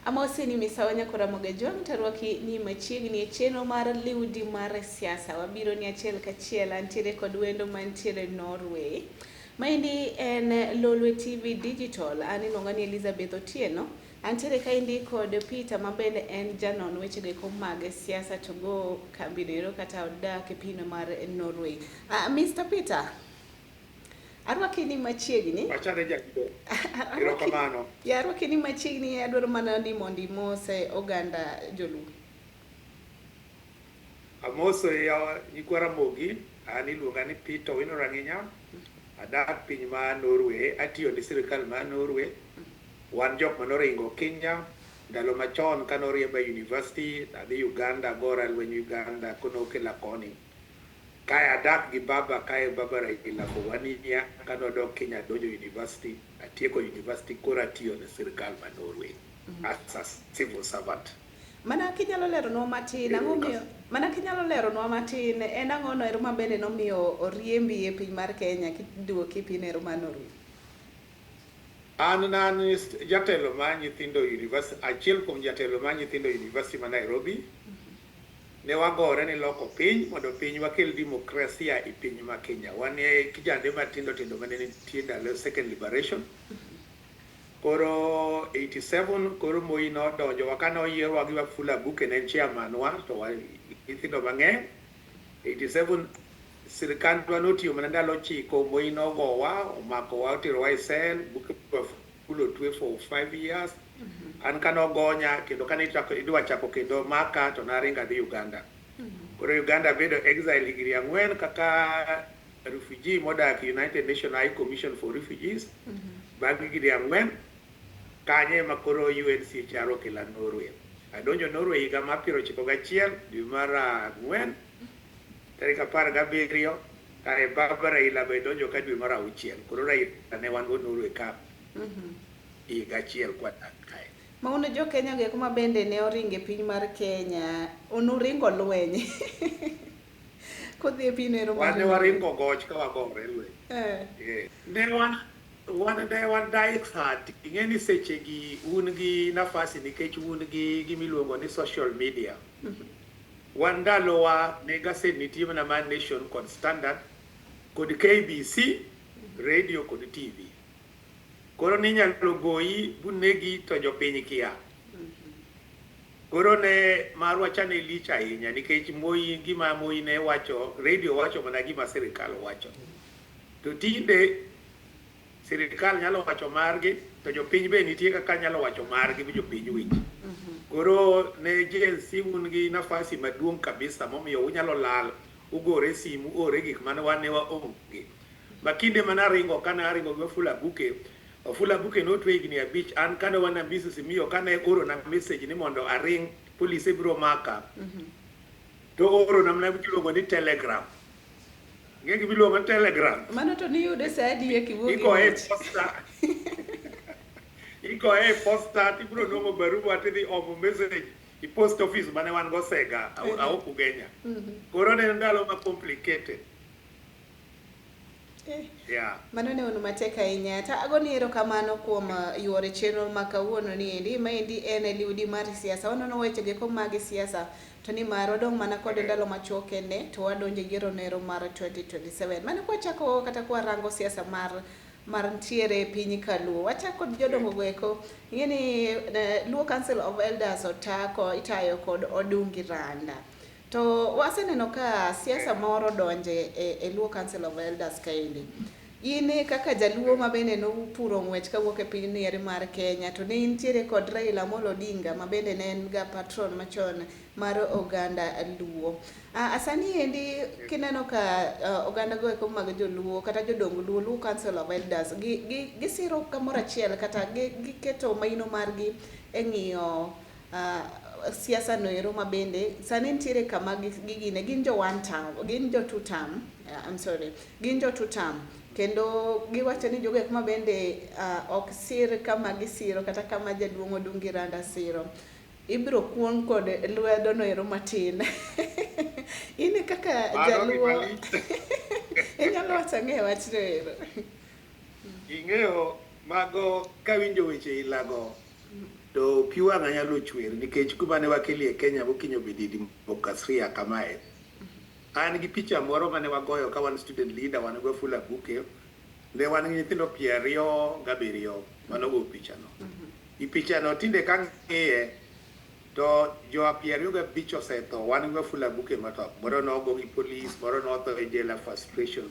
Amosi ni misawa nyakora Mogajwang' tarwaki ni machiegni e chenro mar liudi mar siasa. Wabiro ni achiel kachiel antiere kod wendo mantiere Norway. Maendi en Lolwe TV Digital. An iluonga ni Elizabeth Otieno. Antiere kaendi kod Peter ma bende en janon wechego eko mag siasa to go kambino ero kata odak e pinyno mar Norway. Mr. Peter, arwaki ni machiegni. Wachane jagido. Erokamano. Ya arwaki ni machiegni adwaro mana ni mondo imose oganda joluo. Amoso ya nyikwa Ramogi, an iluonga ni Peter Owino Rang'inya. Adak piny ma Norway, atiyo ne sirikal ma Norway. Wan jok manoringo Kenya ndalo machon kane oriemba e university, adhi Uganda, agora lweny Uganda, kono okela koni. Kae adak gi baba, kae baba Raila for 1 year, kane odok Kenya adonjo university, atieko university, koro atiyo ne sirikal ma Norway as a civil servant. Mana kinyalo leronwa matin, ang'o miyo mana kinyalo leronwa matin, en ang'o no ero ma bende nomiyo oriembi e piny mar Kenya kiduoki e piny ero mar Norway? An ne an jatelo mar nyithindo university, achiel kuom jatelo mar nyithindo university ma Nairobi. Ne wagore ni loko piny mondo piny wakel demokrasia e piny ma Kenya. Wan e kijande matindo tindo mane nitie ndalo second liberation. Koro 87 koro Moi nodonjo wa kane oyierwa gi Wafula Abuke ne en chairman wa to wa nyithindo mang'eny. 87 sirikandwa notiyo mana ndalo 9 Moi nogowa omakowa oterowa e cell Abuke Wafula otwe for 5 years. An kanogonya kendo kane idwa chako kendo maka to naringo adhi Uganda. Koro Uganda abedo exile higni 4 kaka refugee modak United Nations High Commission for Refugees. Bang' higni 4 kanye ema koro UNHCR okela Norway. Adonjo Norway higa mar 91 dwe mar 4 tarik 17 kae baba Raila be donjo ka dwe mar 6. Koro Raila ne wan go Norway ka higa achiel kwadak kae. Ma un jo Kenya go eko ma bende ne oringo e piny mar Kenya, unuringo lweny. Kodhi e piny ero mar Wan ne waringo goch ka wagore lweny. Eh. Ne wan diehard. Ing'e ni seche gi un gi nafasi nikech un gi gimiluongo ni social media. Wan ndalowa ne gaset nitie mana mar Nation kod Standard kod KBC, radio kod TV. Koro ninyalo goyi bunegi to jopiny kia. Koro ne marwa cha ne lich ahinya nikech Moi gima Moi ne wacho, radio wacho mana gima sirikal wacho. To tinde sirikal nyalo wacho margi to jopiny be nitie kaka nyalo wacho margi bi jopiny winj. Koro ne Gen Z un gi nafasi maduong' kabisa momiyo unyalo lal ugore simu ore gik mane wan ne waonge. Ma kinde mane aringo kane aringo gi Wafula Abuke, Wafula Abuke notwe higni 5 an kane wan Ambisi Simiyu kane orona message ni mondo aring polise biro maka. To orona mana giluongo ni telegram. Ing'e gima iluongo ni telegram? Mano to niyude sa adi e kiwuok gi Igoye e wach? posta. Igoye e posta tibiro nwang'o barua tidhi omo message i post office mane wan go Sega, Aok Ugenya. Koro ne en ndalo ma complicated. Yeah. Mano ne un matek ahinya. Ta agoni erokamano kuom yuoro chenro ma kawuono ni endi. Maendi en liudi mar siasa. Wanono weche go mag siasa to nimar wadong' mana kod ndalo machuok kende to wadonjo e yiero nero mar 2027. Mano kwachako kata kwarango siasa mar ntiere e piny kaluo. Wachako kod jodongo go eko. Ing'e ni Luo Council of Elders otako itayo kod Odungi Randa. To waseneno ka siasa moro donje e Luo Council of Elders kaendi. In kaka jaluo ma bende nopuro ng'wech kawuok e piny nieri mar Kenya to ne intiere kod Raila Amolo Odinga ma bende ne en ga patron machon mar oganda Luo. Sani endi kineno ka oganda go eko mag joluo kata jodong Luo, Luo Council of Elders gisiro kamoro achiel kata giketo maino margi e ng'iyo siasa no ero ma bende sani nitiere kama gigine gin jo one term, gin jo two term, I'm sorry, gin jo two term kendo giwacho ni jogo eko ma bende ok sir kama gisiro kata kama jaduong' Odungi Randa siro ibiro kuong' kod lwedo no ero matin. In kaka Mano jaluo gima lich. inyalo wacho ang'e wachno ero? Ing'eyo mago kawinjo weche ilago To pi wang'a nyalo chwer nikech kuma ne wakelie Kenya mokinyo bedie demokrasia kamae. An gi picha moro mane wagoyo ka wan student leader, wan gi Wafula Abuke. Ne wan gi nyithindo 27 manogo pichano. I pichano tinde kang'iye to jo 25 osetho, wan gi Wafula Abuke motho. Moro nogo gi polis, moro notho e jela frustration.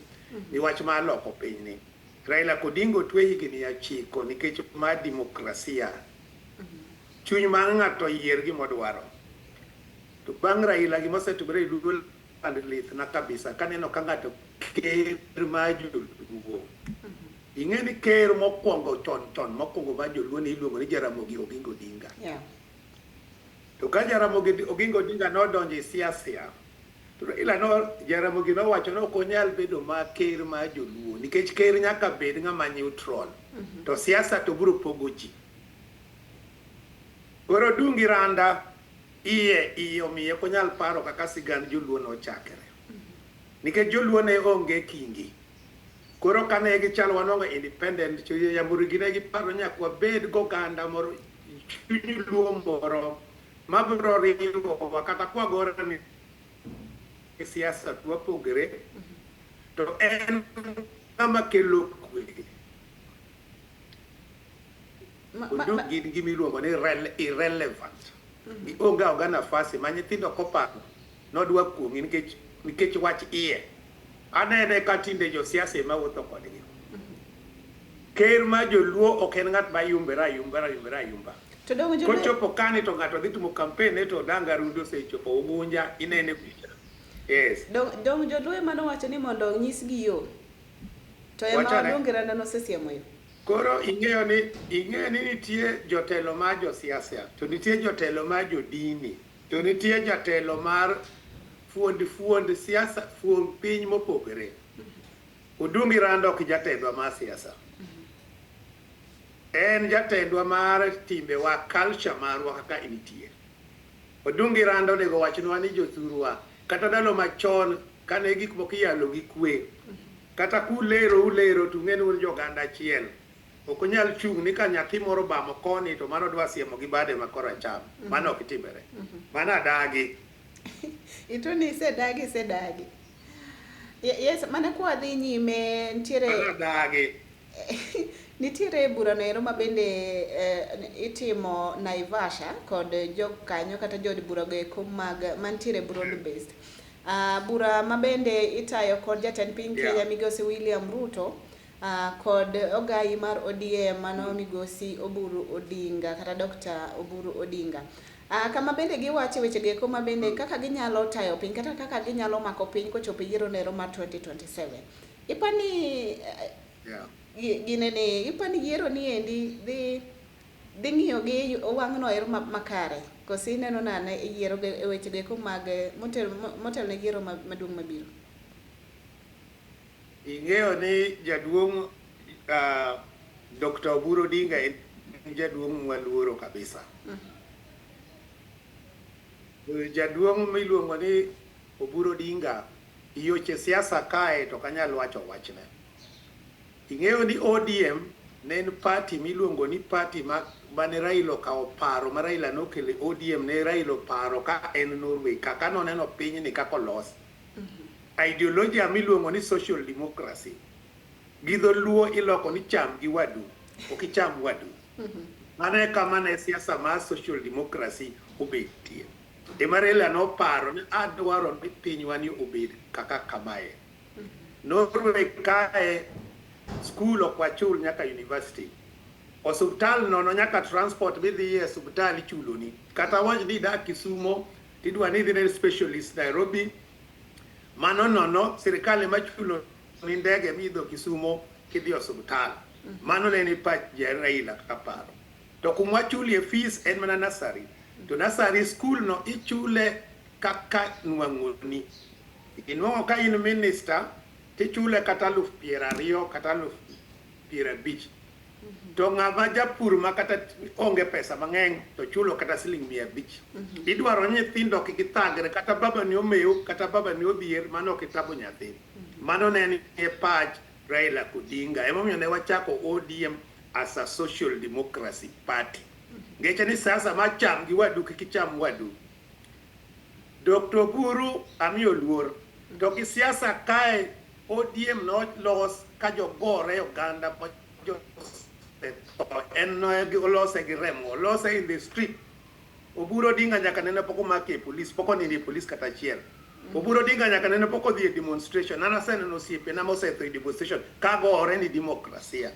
Ni wach mar loko pinyni. Raila Odinga otwe higni 9 nikech mar demokrasia. Chuny mar ng'ato yier gima odwaro. To bang' Raila gima osetimore e Luo land lithna kabisa kaneno ka ng'ato ker mar joluo. Ing'e ni ker mokwongo chon chon mokwongo mar joluo ne iluongo ni Jaramogi Oginga Odinga. To ka Jaramogi Oginga Odinga nodonjo e siasa, to Raila no Jaramogi nowacho ni ok onyal bedo ma ker mar joluo nikech ker nyaka bed ng'ama neutral. To siasa to biro pogo ji. Koro Odungi Randa iye iye omiye ok onyal paro kaka sigand joluo nochakre. Nikech joluo ne onge kingi. Koro kane gichalo wanwang'o independent to Jamhuri ne giparo ni nyaka wabed goganda moro chuny luo moro mabiro riwowa kata kwagore ni siasa to wapogre to en ng'ama kelo kwe. Oduk gin gima iluongo ni irrelevant. Gionge aonga nafasi ma nyithindo koparo nodwa kuong'i nikech wach iye. Anene ka tinde josiasa ema wuotho kodgi. Ker ma joluo ok en ng'at ma yumbere ayumbera ayumbera ayumba. To dong joluo Kochopo kani to ng'ato dhi timo campaign ne to Odanga Rundo osechopo Ugunja inene picha. Yes. Dong joluo ema nowacho ni mondo onyisgi yo. To ema Wachane. Odungi Randa nosesiemo yo. Koro ing'eyo ni nitie jotelo mar josiasa, to nitie jotelo mar jodini, to nitie jatelo mar fuond siasa, fuond piny mopogore. Odungi Randa ok jatendwa mar siasa. En jatendwa mar timbewa, culture marwa kaka nitie. Odungi Randa onego wachnwa ni jothurwa, kata ndalo machon kane gik moko iyalo gi kwe, kata kulero ulero to ung'e ni un joganda achiel. Ok unyal chung' ni ka nyathi moro obamo koni to mano dwa siemo gi bade ma koracham. Mano ok timore. Mano adagi. Ito ni isedagi isedagi. Yes, mana kwa dhi nyime nitiere Mano adagi. Nitiere bura no ero ma bende itimo Naivasha kod jokanyo kata jood bura go eko mag mantiere broad based. Bura ma bende itayo kod jatend piny Kenya migosi William Ruto kod ogai mar ODM mano migosi Oburu Odinga kata Dr. Oburu Odinga. Kama bende giwache weche go eko ma bende kaka ginyalo tayo piny kata kaka ginyalo mako piny kochopo e yiero nero mar 2027. Ipani ginene ipani yiero ni endi dhi ng'iyo gi wang'no ero makare koso ineno nane e yiero e weche go eko mag motelo ne yiero maduong' mabiro. Ing'eyo ni jaduong' Dr. Oburu Odinga en jaduong' mwaluoro kabisa. Jaduong' miluongo ni Oburu Odinga yoche siasa kae to ok anyal wacho wachne. Ing'eyo ni ODM ne en party miluongo ni party mane Raila okawo paro ma Raila nokelo e ODM ne Raila oparo ka en Norway kaka noneno pinyni kaka olos. Ideolojia miluongo ni social democracy gi dholuo iloko ni cham gi wadu, ok icham wadu. Mano e kama ne siasa mar social democracy obetie. Ema Raila noparo ni adwaro ni pinywa ni obed kaka kamae. Norway kae skul ok wachul nyaka university. Osuptal nono nyaka transport midhiye e osuptal ichuloni. Kata wach ni idak Kisumo tidwa ni idhi ne specialist Nairobi, mano nono sirikal ema chulo ni ndege miidho Kisumo kidhi osuptal. Mano ne ni pach Raila kaka paro. To kumwa chulie fees en mana nursery. To nursery school no ichule kaka nwang'oni. Inwang'o ka in minister tichule kata 20,000 kata 50,000. To ng'ama japur ma kata onge pesa mang'eny to chulo kata siling 500. Idwaro nyithindo kik githagre kata baba ni omew kata baba ni odhier mano ok itabo nyathi. Mano ne en e pach Raila Odinga. Emomiyo ne wachako ODM as a social democracy party. Ngeche ni siasa ma cham gi wadu kik icham wadu. Dr. Oburu amiyo luor. To gi siasa kae ODM nolos ka jogore oganda ma jo en no olose gi remo, olose in the street. Oburu Odinga nyaka nene pok omaki e polis, pok onindo e polis kata achiel. Oburu Odinga nyaka nene pok odhi e demonstration. An aseneno osiepena mosetho e demonstration ka gore ni demokrasia.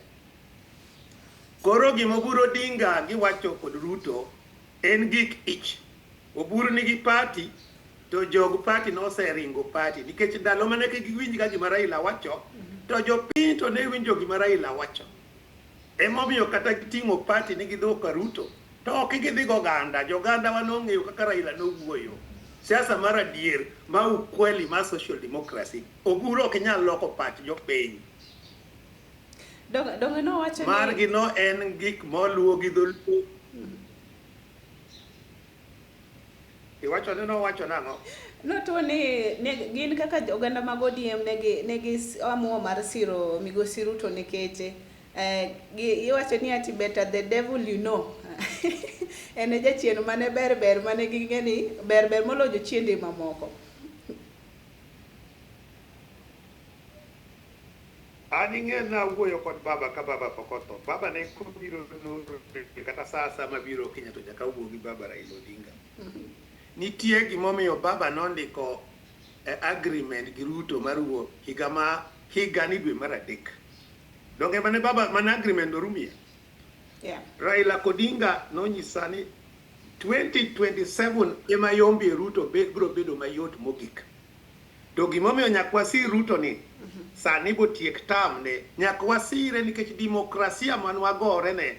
Koro gima Oburu Odinga giwacho kod Ruto en gik ich. Oburu nigi party to jog party noseringo party nikech ndalo mane giwinj ga gima Raila wacho to jopiny to ne winjo gima Raila wacho. Emomiyo kata giting'o party ni gidhi ka Ruto to ok gidhi goganda. Joganda wa nong'eyo kaka Raila nowuoyo. Siasa mar adier ma ukweli mar social democracy. Oburu ok nyal loko pach jopiny. Donge nowacho ni Margi no en gik moluwo gi dholuo. Iwacho ni nowacho nang'o? Notuo ni ne gin kaka oganda mag ODM negi amua mar siro migosi Ruto nikech iwacho ni ati better the devil you know. En e jachien mane ber ber mane ging'e ni ber ber moloyo jochiende mamoko. An ing'e nawuoyo kod baba ka baba pok otho. Baba ne kobiro noro kata sa asaya mabiro Kenya to nyaka awuo gi baba Raila Odinga. Nitie gimomiyo baba nondiko agreement gi Ruto mar wuok higa ma higa ni dwe mar adek. Donge mane baba mane agreement orumie? Yeah. Raila Odinga nonyisa ni 2027 ema yombie Ruto biro bedo mayot mogik. To gimomiyo nyaka wasir Ruto ni sani botiek term ne nyaka wasire nikech demokrasia man wagore ne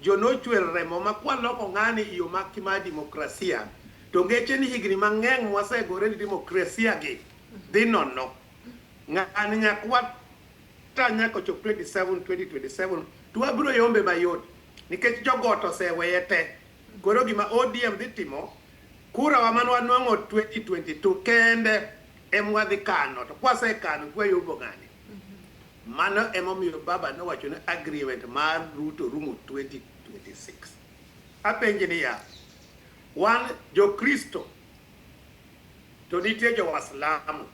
jonochwer remo ma kwaloko ng'ani e yo mar demokrasia to ngeche ni higni mang'eny mwasegore ni demokrasia gi dhi nono. Ng'ani nyaka wata nyaka chop 27 2027 to wabiro yombe mayot nikech jogot oseweye te. Koro gima ODM dhi timo kura wa mane wanwang'o 2022 kende emwadhi kano to kwasekano to wayombo ng'ani. Mano emomiyo baba nowacho ni agreement mar Ruto rumo 2026. Apenji niya, wan jo-Kristo to nitie jo-Waislamu,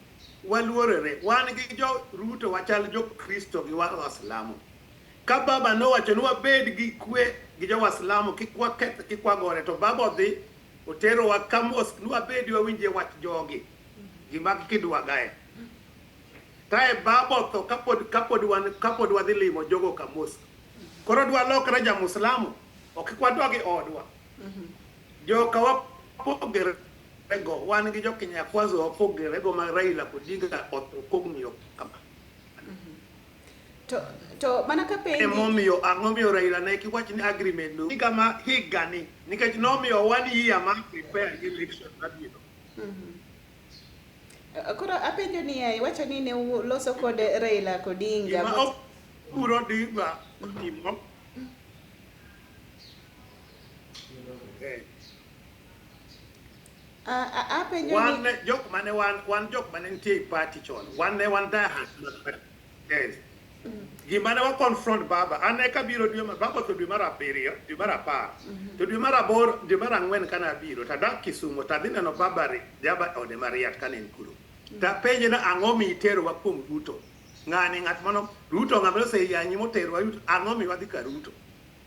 waluorore, wan gi jo Ruto wachal jo-Kristo gi Waislamu. Ka baba nowacho ni wabed gi kwe gi jo-Waislamu kik waketh kik wagore to baba odhi oterowa ka mosque ni wabedi wawinje wach jogi gima kidwa gae. Kae baba otho kapod wadhi limo jogo ka mosque. Koro dwa lokre ja Muislamu, ok kwadog e odwa. Joka wapogore go, wan gi jo Kenya Kwanza wapogore go ma Raila Odinga otho kong'iyo kama. To mana ka penji Emomiyo ang'o miyo Raila ne kiwach ni agreement no higa ma higani nikech nomiyo one year mar prepare gi election mabiro. Koro apenjo ni iwacho ni ne uloso kod Raila Odinga. Gima Oburu Odinga otimo Apenjo wan ni jok mane wan jok mane nitie e party chon wan ne wan diehard mag. Yes. Gima ne wa confront baba an eka biro dwe baba otho dwe mar abiriyo dwe mar apar to dwe mar aboro dwe mar ang'wen kane abiro tadak Kisumo tadhi neno baba jaba ode Mariat kane en kuro tapenje ni ang'o miterowa kuom Ruto ng'ani ng'at mano Ruto ng'ama oseyanyi moterowa Ruto ang'o mi wadhi ka Ruto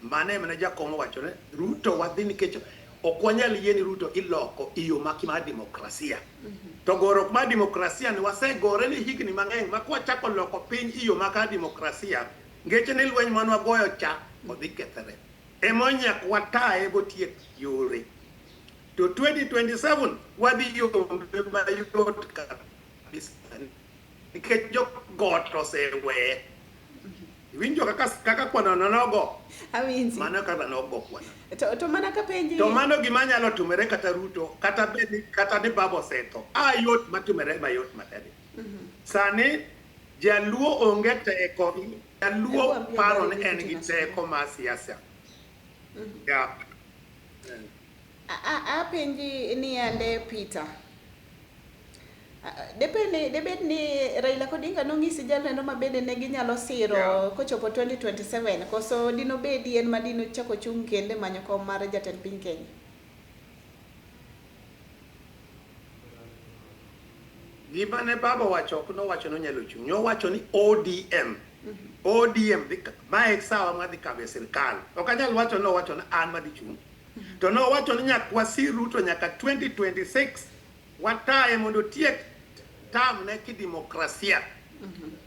mano ema ne jakom owacho ni Ruto wadhi nikech ok wanyal yie ni Ruto iloko e yo mar demokrasia. To goruok mar demokrasia ni wasegore ni higni mang'eny ma kwachako loko piny e yo mar demokrasia ngeche ni lweny mane wagoyo cha odhi kethore. Ema nyaka wataye botiek yore. To 2027 wadhi yombe mayot kabisa nikech jogot oseweye. Iwinjo kaka kwano nogo? Awinji. Mano kaka nogo kwano. To mana ka penji To mano gima nyalo timore kata Ruto kata bed ni kata ni baba osetho. A yot matimore mayot manade. Sani jaluo onge teko, jaluo paro ni en gi teko mar siasa. Yeah. Apenji ni ande Peter. Debed ni Raila Odinga nong'isi jalendo ma bende ne ginyalo siro kochopo 2027 koso dino bedi en ma dino chako chung' kende manyo kom mar jatend piny Kenya? Gima ne baba owacho ok nowacho nonyalo chung'. Nowacho ni ODM. ODM dhi mae sawa ma dhi kawo e sirkal. Ok anyal wacho ni nowacho ni an madhi chung'. To nowacho ni nyaka wasir Ruto nyaka 2026 wataye mondo otiek term ne kidemokrasia.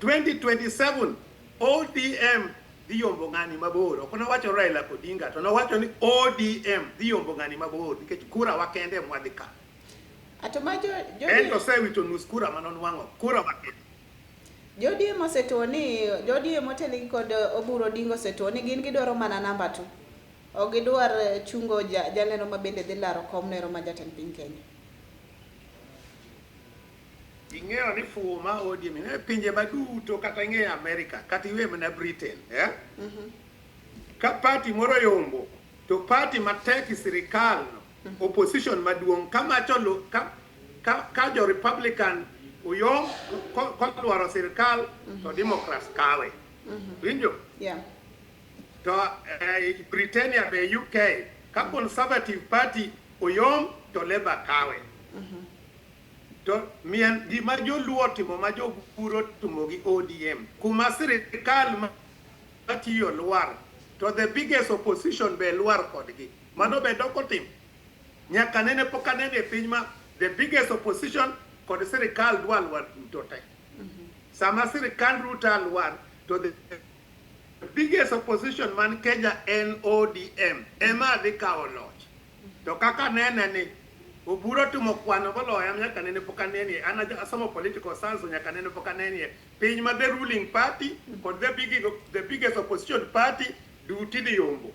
2027 ODM dhi yombo ng'ani mabor. Ok nowacho Raila Odinga to nowacho ni ODM dhi yombo ng'ani mabor nikech kura wa kende mwadhi kawo. Ato ma jo, jo En to osewito nus kura manonwang'o. Kura wa kende. Jo ODM osetuo ni jo ODM oteligi kod Oburu Odinga osetuo ni gin gidwaro mana namba 2. Ok gidwar chungo jaleno ma bende dhi laro kom nero ma jatend piny Kenya. Ing'eyo ni fuwo ma ODM e pinje maduto kata ing'eyo Amerika kata iwe mana Britain eh? Ka party moro yombo to party matek e sirikal no opposition maduong' ka macho lu, ka jo Republican oyom kodwaro sirikal to Democrats kawe. Winjo? Yeah. To Britannia be UK ka Conservative Party oyom to Labour kawe. To mien gima joluo timo ma joburo timo gi ODM kuma sirikal matiyo lwar to the biggest opposition be lwar kodgi. Mano be doko tim. Nyaka nene pok anene e piny ma the biggest opposition kod sirikal dwa lwar duto te. Sama sirikal Ruto lwar to the biggest opposition man Kenya en ODM ema dhi kawo loch. To kaka nene ni Oburo timo kwano moloya nyaka nene pok anenie. An asomo political science nyaka nene pok anenie. Piny ma the ruling party kod the biggest opposition party duti dhi yombo.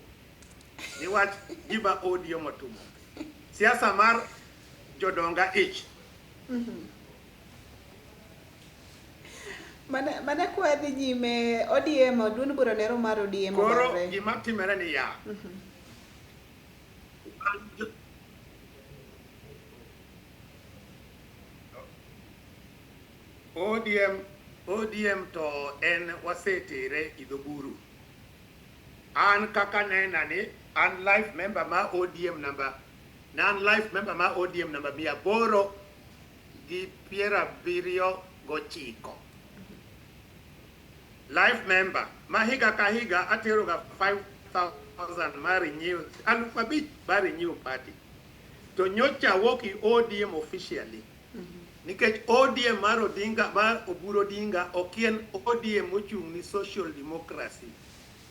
Niwach gima ODM otimo. Siasa mar jodonga ich. Mana kwa dhi nyime ODM duond bura nero mar ODM Koro gima timore ni ya. ODM to en wasetere idho buru. An kaka nena ni an life member ma ODM number na an life member ma ODM number 879. Life member ma higa ka higa atero ga 5,000 mar renew 5,000 mar renew party. To nyocha wuok i ODM officially. Nikech ODM mar Odinga mar Oburu Odinga ok en ODM mochung' ni social democracy.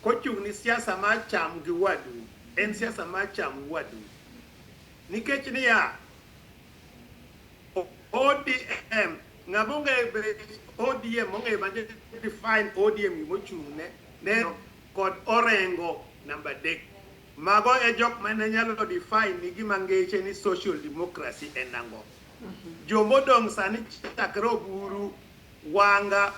Kochung' ni siasa mar cham gi wadu. En siasa mar cham wadu. Nikech niya, ODM ng'ama ong'eyo ODM ong'eyo ma define ODM gimochung' ne kod Orengo namba 3. Mago e jok mane nyalo define ni gima ngeche ni social democracy en ang'o. Jomodong' sani chakre Oburu, Wanga,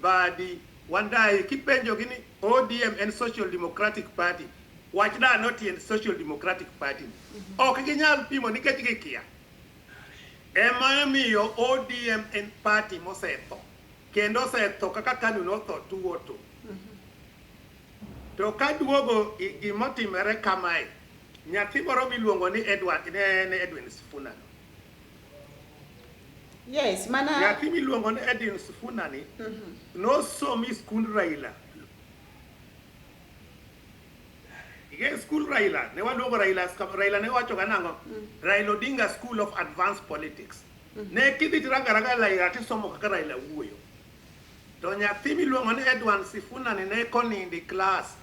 Badi, Wandayi, kipenjogi ni ODM en Social Democratic Party, wach nano tiend Social Democratic Party. Ok ginyal pimo nikech gikia. Ema omiyo ODM en party mosetho. Kendo osetho kaka KANU notho tuo to. To kaduogo gimotimore kamae, nyathi moro miluongo ni Edward, ne en Edwin Sifuna. Yes, mana Nyathi miluongo ni Edwin Sifuna ni nosomo e skund Raila. Ige skul Raila, ne waluongo Raila, Raila ne wacho ga nang'o? Raila Odinga School of Advanced Politics. Ne kidhi tirango aranga Raila tisomo kaka Raila wuoyo. To nyathi miluongo ni Edwin Sifuna ni ne konindi class.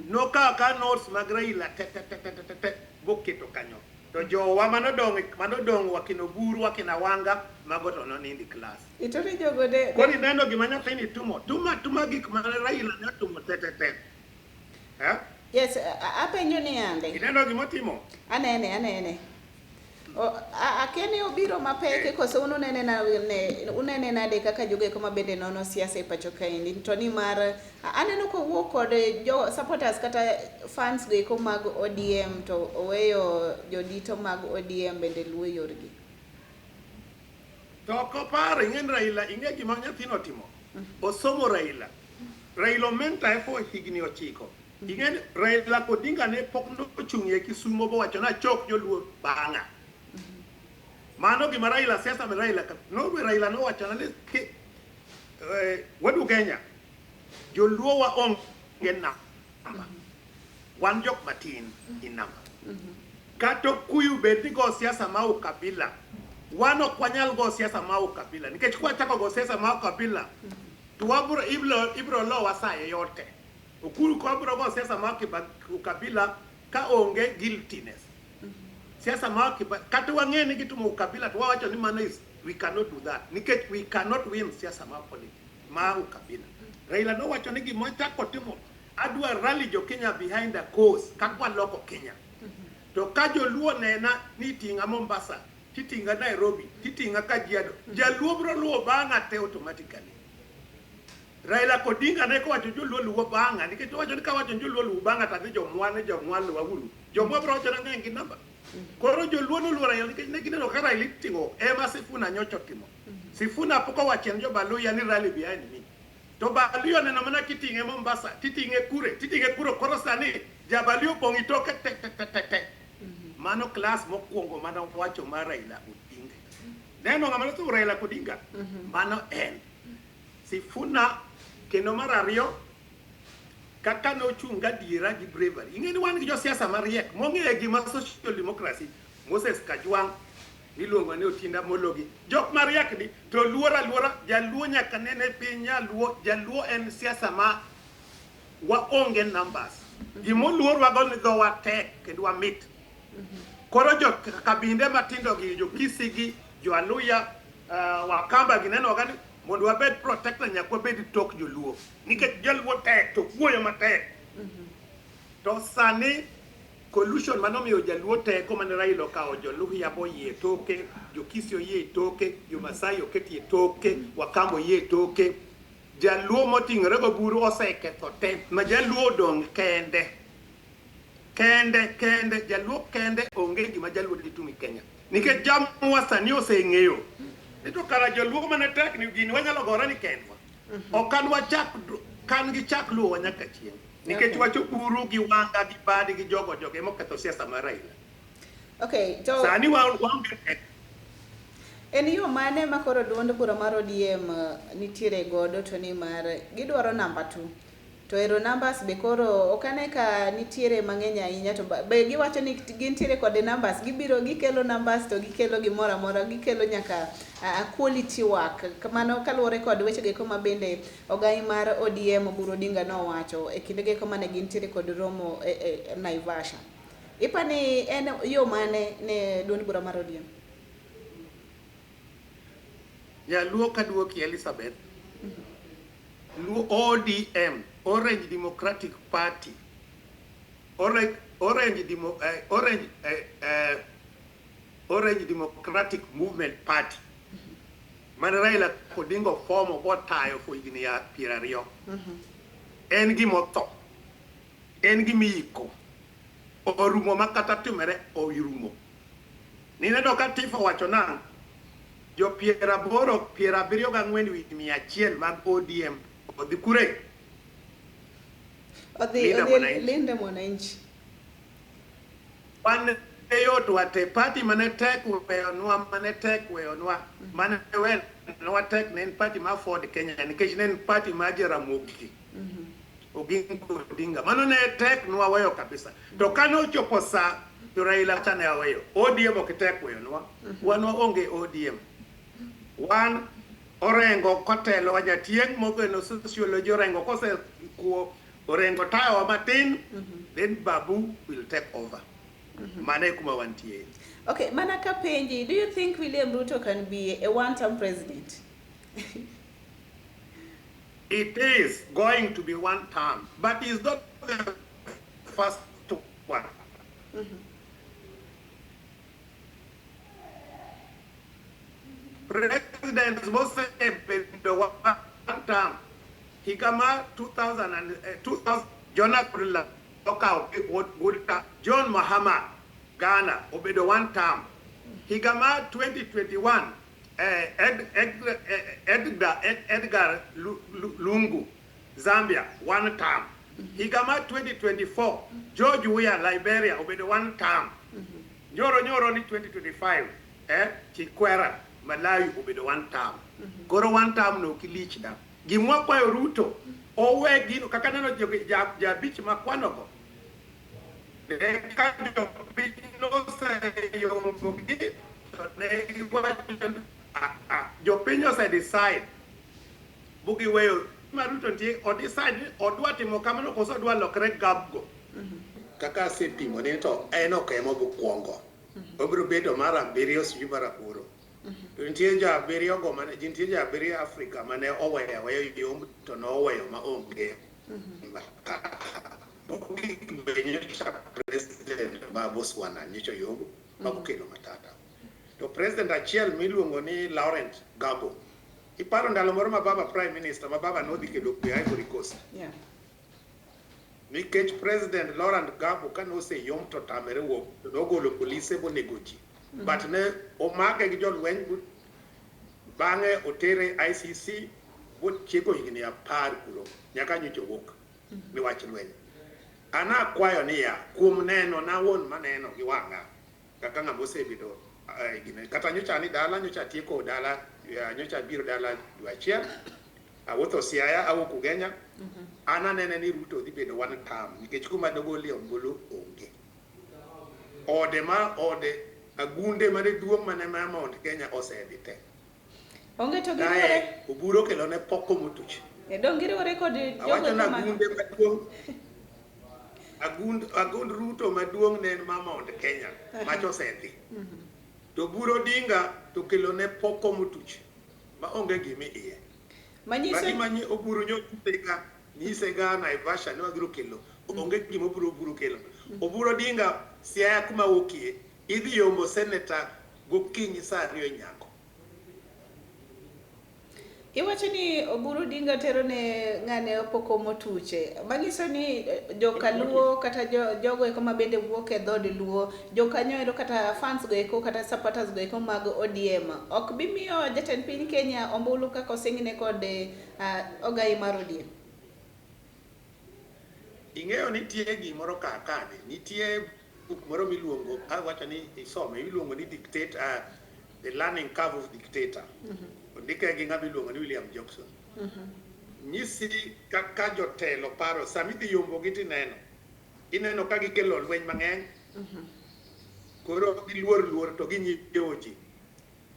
Nokawo ka notes mag Raila te te te te te te boketo kanyo. To jowa manodong' wakina Oburu, wakina Wanga, mago to nonindi class. Itoni jogo de Koro ineno gima nyathini timo, tuma tuma gik ma Raila ne otimo te te te. Eh? Yes, apenjo ni ande. Ineno gima otimo? Anene. Akeni obiro mapek koso unene na unene nade kaka jogo eko mabende nono siasa e pacho kaendi to ni mar aneno kowuok kod jo supporters kata fans go eko mag ODM to oweyo jodito mag ODM bende luwo yorgi. To ok oparo, ing'e ni Raila, ing'e gima nyathino otimo. Osomo Raila. Raila omenta e for higni 9. Ing'e ni Raila Odinga ne pok nochung' e Kisumo bowacho ni achok joluo bang'a. Mano gima Raila siasa ma Raila ka. No Raila nowacho ni wadu Kenya. Joluo wa onge namba. Wan jok matin in namba. Kata Okuyu bed ni go siasa ma ukabila. Wan ok wanyal go siasa ma ukabila. Nikech kwachako go siasa ma ukabila, to wabro ibro lowa sa yote. Okuru ko bro go siasa ma ukabila ka onge guiltiness. Siasa ma kata wang'e ni gitimo ukabila to wawacho ni mano is we cannot do that. Nikech we cannot win siasa ma politics ma ukabila. Raila nowacho ni gima chako timo adwa rally jo Kenya behind a cause kaka waloko Kenya. To ka joluo nena ni iting'a Mombasa, titing'a Nairobi, titing'a Kajiado, jaluo bro luwo bang'a te automatically. Raila Odinga ne kowacho joluo luwo bang'a nikech owacho ni kawacho ni joluo luwo bang'a to adhi jomwa ni jomwa luwa uru. Jomwa bro wacho nang'eny gi namba. Koro joluo noluwo Raila nikech ne gineno ka Raila iting'o ema Sifuna nyocha otimo. Sifuna pok owacho ne jo-Baluya ni rally behind me. To Baluya oneno mana kiting'e Mombasa, titing'e kure, titing'e kure, koro sani ja-Baluya opong' i toke te te te te te. Mano klas mokwongo mane owacho mar Raila Odinga. Neno ng'ama nosomo Raila Odinga? Mano en. Sifuna kendo mar ariyo kaka nochung' gadiera gi bravery. Ing'e ni wan gi josiasa mariek mong'eyo gima social democracy, Moses Kajwang' miluongo ni Otinda Mologi. Jok mariek ni to luor aluora, jaluo nyaka nene piny nyaluo, jaluo en siasa ma waonge numbers. Gimoluorwa go ni dhowa tek kendo wamit. Koro jo kabinde matindo gi, jo Kisii gi, jo Aluya, Wakamba gi neno ga ni mondo wabed protected nyaka wabed tok joluo. Nikech jaluo tek to wuoyo matek. To sani collusion manomiyo jaluo teko mane Raila okawo joluhya boyie toke, jo Kisii oyie toke, jo Masai oketie toke, Wakamba oyie toke. Jaluo moting'ore go buru oseketho te, ma jaluo odong' kende. Kende, kende, jaluo kende onge gima jaluo ditim e Kenya. Nikech jamwa sani oseng'eyo ni to kara joluo mane tek ni gini wanyalo gore ni kendwa. Ok an wachak, kan gi chak luowa nyaka chieng'. Nikech wacho buru gi wanga gi badi gi jogo jogo ema oketho siasa mar Raila. Okay, to Sani waonge tek. En yo mane ma koro duond bura mar ODM nitiere godo to ni mar gidwaro namba 2. To ero numbers be koro ok ane ka nitiere mang'eny ahinya to be giwacho ni gintiere kod numbers, gibiro gikelo numbers to gikelo gimoro amora, gikelo nyaka quality work. Mano kaluwore kod weche geko ma bende ogai mar ODM Oburu Odinga nowacho e kinde geko mane gintiere kod romo e Naivasha. Ipa ni en yo mane ne duond bura mar ODM? Jaluo kaduoki Elizabeth. Luo ODM, Orange Democratic Party. Orange, Orange, Demo, Orange, Orange Democratic Movement Party. Mane Raila Odinga fomo botayo for higni ya 20. En gima otho. En gima iko. Orumo ma kata timore orumo. Nineno ka Tifa wacho nang' jo 80 74 wi 100 mag ODM odhi kure? Odhi Linda odhi Mwananchi. Linda Mwananchi. Wan e yot wate party mane tek weyonwa mane tek weyonwa mane wenwa tek ne en party mar Ford Kenya nikech ne en party mar Jaramogi Oginga Odinga. Mano ne tek nwa weyo kabisa. To kane ochopo sa to Raila cha ne aweyo. ODM ok tek weyonwa. Wan waonge ODM. Wan Orengo kotelo wa jatieng' mogeno sociology Orengo kose kuo Orengo tayowa matin then Babu will take over. Mano e kuma wantie. Okay, mana ka penji, do you think William Ruto can be a one-term president? It is going to be one term, but it's not the first one. President mosebedo one term. Higa mar 2000 and, 2000, Jonas Goodluck okawo good term. John Mahama, Ghana, obedo one term. Higa mar 2021, Edgar Lungu, Zambia, one term. Higa mar 2024, George Weah, Liberia, obedo one term. Nyoro nyoro ni 2025, Chikwera, Malawi obedo one term. Koro one term no kilich da. Gimwa kwayo Ruto, owe gino, kaka neno jabich makwanogo. Ka jopiny noseyombogi, to ne giwacho jopiny ose decide bugiweyo ma Ruto nitie o decide ni odwa timo kamano koso odwa lokre gabgo. Kaka asepimo ni to en ok ema obokwongo. Obiro bedo mar abiriyo sijui mar aboro. To nitie jo abiriyo go mane nitie jo abiriyo Afrika mane oweyo aweya yomb to noweyo ma onge matata. Mogik be nyocha president ma Botswana nyocha oyombo ma okelo matata. To president achiel miluongo ni Laurent Gbagbo. Iparo ndalo moro ma baba prime minister ma baba nodhi kelo kwe Ivory Coast. Nikech president Laurent Gbagbo kane oseyomb to tamere wuok to nogolo polise monego ji. But ne omake gi jolweny bang'e otere ICC botieko higni 10 kuro nyaka nyocha owuok miwach lweny. An akwayo niya kuom neno na wuon maneno gi wang'a kaka ng'ama osebedo gine kata nyocha ni dala nyocha atieko dala nyocha biro dala dwe achiel awuotho Siaya awuok Ugenya. An anene ni Ruto dhi bedo one term nikech kuma dogolie ombulu onge. Ode ma ode agunde mane duong' mane ma Mount Kenya osedhi te. Onge to giriwore. Oburu okelo ne poko motuch. Dong giriwore kod jogo Awacho na agunde maduong' agund Ruto maduong' ne en ma Mount Kenya macha osedhi. To Oburu Odinga to kelo ne poko motuch ma onge gima iye. Manyiso Magi manyi Oburu nyisega nyisega Naivasha ne wabiro kelo onge gima Oburu kelo. Oburu Odinga Siaya kuma wuokie idhi yombo seneta gokinyi saa 2 nyako. Iwacho ni Oburu Odinga tero ne ng'ane opoko motuche. Manyiso ni joka Luo kata jogo eko ma bende wuok e dhood Luo, jokanyo ero kata fans go eko kata supporters go eko mag ODM ok bi miyo jatend piny Kenya ombulu kaka osingne kod ogai mar ODM. Ing'eyo nitie gimoro kar kani, nitie buk moro miluongo, awacho ni isome, iluongo ni Dictator, The Learning Curve of Dictator. Ondike gi ng'ama iluongo ni William Jackson. Nyisi kaka jotelo paro, sama idhi yombogi tineno. Ineno ka gikelo lweny mang'eny. Koro giluor luor to ginyiewo ji.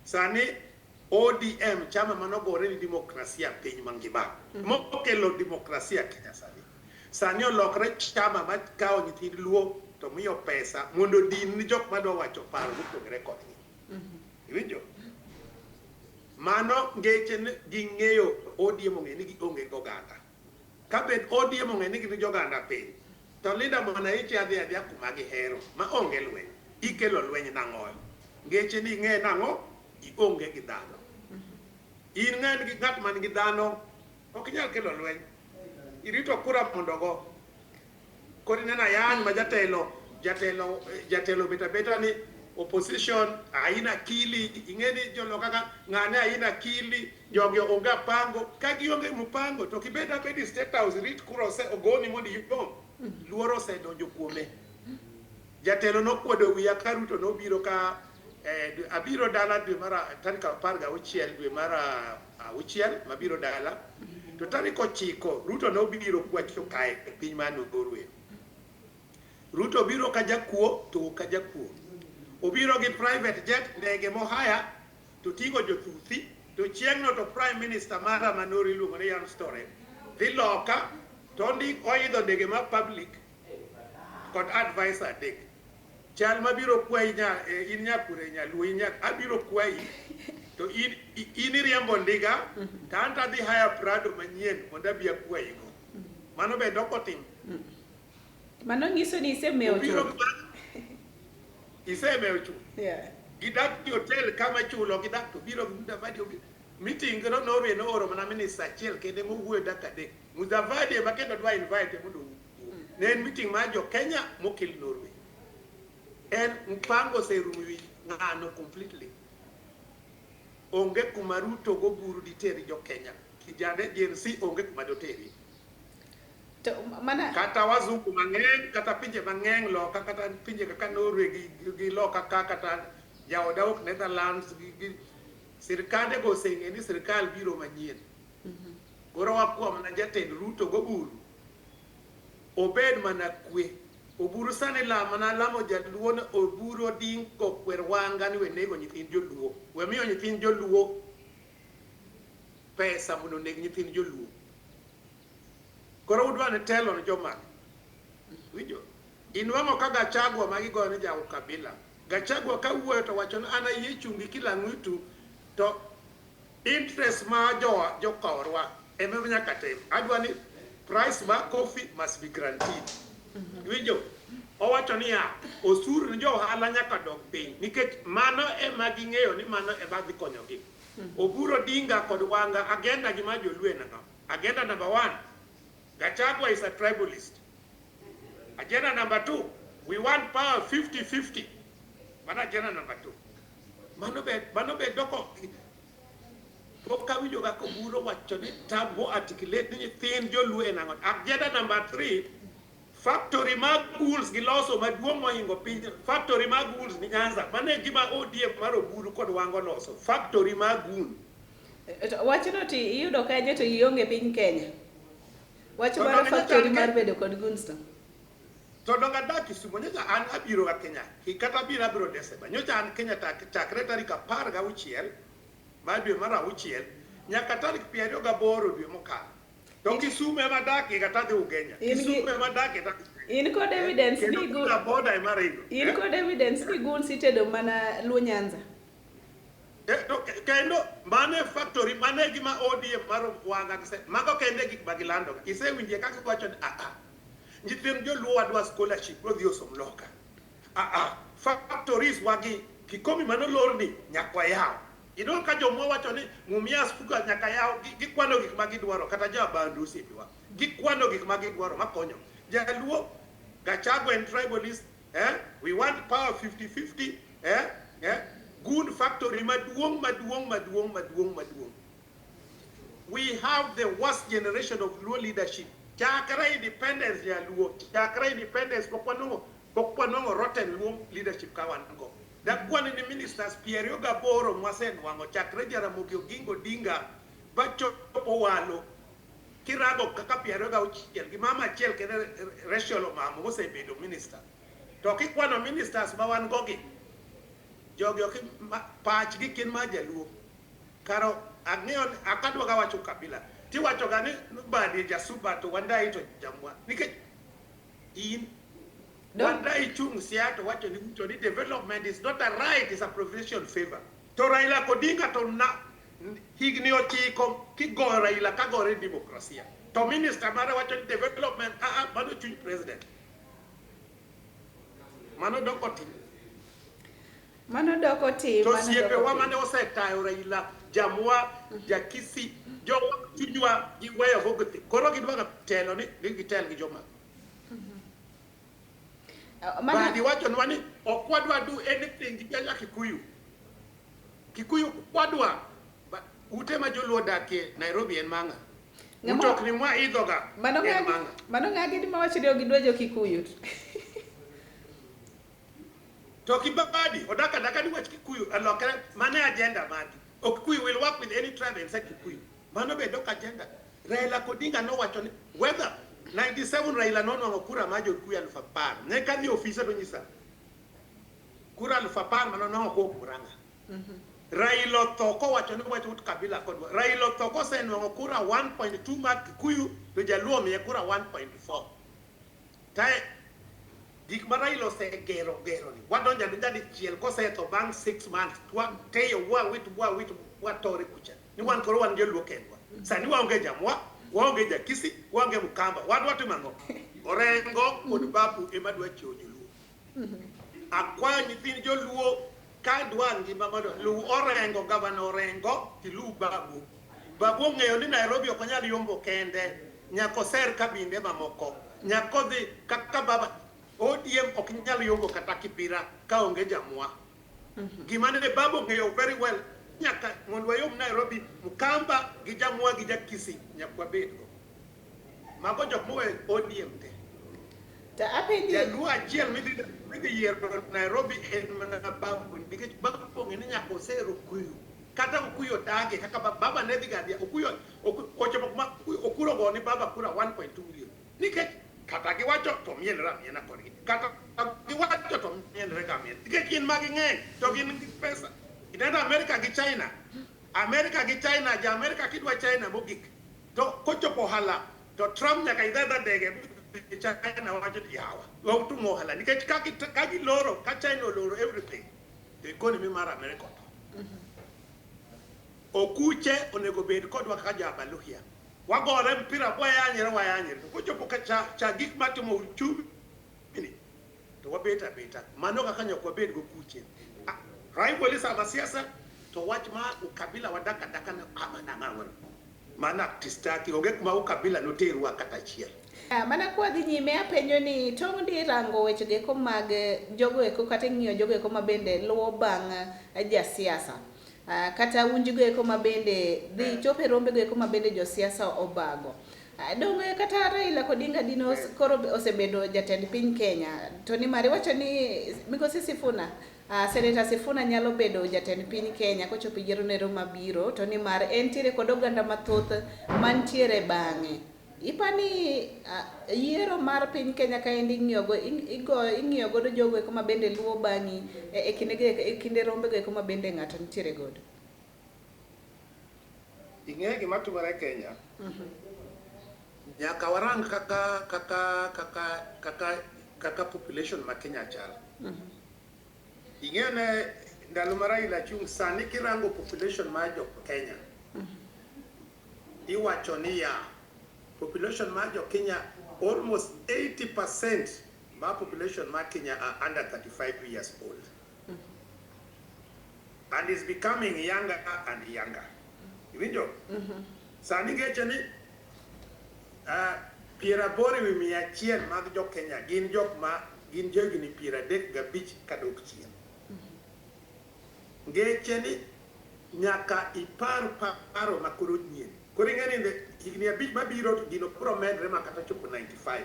Sani ODM chama manogore ni demokrasia piny mangima. Mokelo demokrasia Kenya sani. Sani olokre chama makawo nyithind Luo to miyo pesa mondo odin ni jok madwa wacho paro mopogore kodgi. Iwinjo? Mano ngeche ni ging'eyo ODM ong'e ni gionge gi oganda. Ka bed ODM ong'e ni gin joganda piny, to Linda Mwananchi adhi adhiya kuma gihero ma onge lweny. Ikelo lweny nang'o? Ngeche ni ing'e nang'o? Ionge gi dhano. In ng'e gi ng'at man gi dhano ok inyal kelo lweny. Irito kura mondo go. Koro ineno ayany ma jatelo bet abeta ni opposition haina akili. Ing'e ni joloka ka ng'ane haina akili, jogi onge mpango. Ka gionge mpango to kibed abedi State House rit kura ose ogoni mondo iyom. Luoro osedonjo kuome. Jatelo nokwodo wiya ka Ruto nobiro ka abiro dala dwe mar tarik 16 dwe mar 6 mabiro dala. To tarik 9 Ruto nobiro kwacho kae e piny mar Norway. Ruto biro ka jakuo to ka jakuo. Obiro gi private jet ndege mohaya to ting'o jothuthi to chieng'no to prime minister mara manori iluongo ni Jens Stoltenberg dhi loka to ondik oidho ndege mar public kod advisor adek. Chal mabiro kwayi nya in nyakure nyaluo in nyak abiro kwayi to in iriembo ndiga to an to adhi hire Prado manyien mondo abi akwayi go. Mano bende ok otim. Mano nyiso ni isemewo chuth. Isemewo chuth. Gidak e hotel kama chulo gidak to biro gi Mudavadi obiro. Meeting no Norway nooro mana minister achiel kende mowuoyo dakika 3. Mudavadi ema kendo dwa invite mondo owuo. Ne en meeting mar jo Kenya mokel Norway. En mpango oserumo wi ng'ano completely. Onge kuma Ruto goburu diteri jo Kenya. Kijande Gen Z onge kuma doteri. To mana Kata wazungu mang'eny, kata pinje mang'eny loka, kata pinje kaka Norway gi loka ka, kata jaoda wuok Netherlands gi sirkande go oseng'e ni sirkal biro manyien. Koro wakwa mana jatend Ruto goburu obed mana kwe. Oburu sani lamo na lamo jaluo ni Oburu Odinga okwer wanga ni we nego nyithind joluo. We miyo nyithind joluo pesa mondo oneg nyithind joluo. Koro udwa ni telo ni jomage? Winjo? Inwang'o ka Gachagua ma gigoyo ni ja ukabila. Gachagua ka wuoyo to wacho ni an ayie chung' gi kila ng'utu to interest ma jokorwa ema nyaka tim. Adwa ni price mar coffee must be guaranteed. Winjo? Owacho niya, osuru ni jo ohala nyaka dog piny nikech mano ema ging'eyo ni mano ema dhi konyogi. Oburu Odinga kod Wanga agenda gi mar joluo en ang'o? Agenda number 1, Gachagua is a tribalist. Agenda number 2, we want power 50-50. Mano agenda number 2. Mano be doko pok awinjo ga Oburu wacho ni tab mo articulate ni nyithind joluo en ang'o. Agenda number 3, factory mag wools giloso maduong' mohingo piny. Factory mag wools ni Nyanza. Mano e gima ODM mar Oburu kod Wanga oloso. Factory mag wool. Wachno to iyudo kanye to ionge piny Kenya? Wach mar factory mar bedo kod goons to. To donga dak Kisumu, nyocha an abiro ga Kenya. Kata abiro Desemba. Nyocha an Kenya chakre tarik 16 mar dwe mar 6 nyaka tarik 28 dwe mokalo. To Kisumu ema dakie kata adhi Ugenya. Kisumu ema dakie. In kod evidence ni boda ema ringo. In kod evidence ni goons itedo mana Luo Nyanza. Kendo mane factory mane gima ODM mar Wanga gise mago kende gik ma gilando. Isewinje kaka giwacho ni nyithind joluo wadwa scholarship odhi osom loka. Factories wagi Kikomi mano lorni nyaka yaw. Ineno ka jomwa wacho ni Mumias Sugar nyaka yaw, gikwano gik ma gidwaro kata jo Abandu osiepewa. Gikwano gik ma gidwaro makonyo. Jaluo Gachagua en tribalist, we want power 50-50, Good factory maduong maduong maduong maduong maduong. We have the worst generation of Luo leadership. Chakra independence ya Luo, chakra independence pok wanwang'o rotten Luo leadership ka wan go. Dakwani ni ministers 28 mwasenwang'o chakre Jaramogi Oginga Odinga bachopo Walo kirago kaka 26 gi mama achiel kende Rachel Omamo mosebedo minister. To kikwano ministers ma wan go gi jogi ok pachgi gin mar jaluo. Karo ang'eyo akadwa ga wacho kabila. Tiwacho ga ni Mbadi jasuba to Wandai to jamwa. Nikech in Wandai chung' Siaya to wacho ni to ni development is not a right, it's a provincial favor. To Raila Odinga to na higni 9 kigoyo Raila kagore demokrasia. To minister mare wacho ni development mano chuny president. Mano doko tim. Mano doko tim. To osiepewa mane osetayo Raila, Jamwa, Jakisi, jowa chunywa giweyo go thi. Koro gidwa telo ni gitel gi joma. Mbadi wachonwa ni ok wadwa do anything gi janya Kikuyu. Kikuyu kwadwa ute ma joluo dakie Nairobi en mang'a. Mtokni mwa idho ga en mang'a. Mano ng'a gima wacho ni ok gidwa jo Kikuyu. To Kibadi odak adaka ni wach Kikuyu alokre mane agenda magi. Ok Kikuyu will work with any tribe except Kikuyu. Mano be dok agenda. Raila Odinga nowacho ni whether 97 Raila nonwang'o kura mar jo Kikuyu 10,000. Ne kadhi ofise to nyisa kura 10,000 mano nonwang'o kowuok Murang'a. Raila otho kowacho ni wach ut kabila kodwa. Raila otho kosenwang'o kura 1.2 mar Kikuyu to Jaluo omiye kura 1.4. Tae gik ma Raila osegero gero ni wadonjo adonja dichiel kosetho bang' 6 months wateyo wawit wawit watore kucha ni wan koro wan joluo kendwa. Sani waonge Jamwa, waonge Jakisi, waonge Mkamba. Wadwa timo ang'o? Orengo kod Babu ema dwa chiwo joluo. Akwayo nyithind joluo ka dwa ngima mondo luw Orengo, gavana Orengo tiluw Babu. Babu ong'eyo ni Nairobi ok onyal yombo kende, nyaka oser kabinde mamoko, nyaka odhi kaka baba. ODM ok nyal yombo kata Kibira ka onge Jamwa. Gima ne Babu ong'eyo very well. nyaka mondo wayom Nairobi, Mkamba gi Jamwa gi Jakisi nyaka wabedgo. Mago jok mowe ODM te. To apenji Jaluo achiel midhi yiero Nairobi en mana Babu, nikech Babu ong'e ni nyaka oser Okuyu. Kata Okuyu odagi kaka Baba ne dhi ga adhiya, Okuyu ochopo kuma Okuro ogo ni Baba kura 1.2 million. Nikech kata giwacho to mienre amiena kodgi. Kata giwacho to mienre ga amiena. Nikech gin ma ging'eny to gin gi pesa. Ineno Amerika gi China. Amerika gi China, ja Amerika kidwa China mogik. To kochopo ohala to Trump nyaka idh adha ndege China wacho ni yawa. Wautumo ohala nikech ka giloro, ka China oloro everything, the economy mar America otho. Okuche onego bed kodwa kaka jo Abaluhya. Wagore mpira wayanyre wayanyre. To kochopo ka cha gik matimo uchumi ni to wabet abeta. Mano kaka nyaka wabed gokuche. Rival sama siasa to wach ma ukabila wadak adaka na ama nang'ang'o. Mana tistaki onge kuma ukabila noterwa kata achiel. Mana kwa dhi nyime apenjo ni tong' di rango weche go mag jogo eko kata ng'iyo jogo eko mabende luwo bang' jasiasa. Kata unji go eko mabende dhi chopo e rombe go eko mabende josiasa obago. Donge kata Raila Odinga dino koro osebedo jatend piny Kenya to nimar iwacho ni Migosi Sifuna, Senator Sifuna nyalo bedo jatend piny Kenya kochopo yiero nero mabiro to nimar entiere kod oganda mathoth mantiere bang'e. Ipani yiero mar piny Kenya kaendi ing'iyo godo jogo eko mabende luwo bang'i e kinde rombe go eko mabende ng'ato nitiere godo. Ing'eyo gima timore Kenya? Nyaka warang kaka population ma Kenya chal. Ing'eyo ne ndalo ma Raila chung' sani kirango population mar jo Kenya. Iwacho ni ya population mar jo Kenya almost 80% mar population mar Kenya are under 35 years old. And is becoming younger and younger. Iwinjo? Sani ngeche ni 80 wi 100 mag jo Kenya gin jok ma gin johigni 35 kadok chien. Ngeche ni nyaka ipar paro ma koro nyien. Koro ing'e ni higni 5 mabiro to gino biro medre ma kata chopo 95.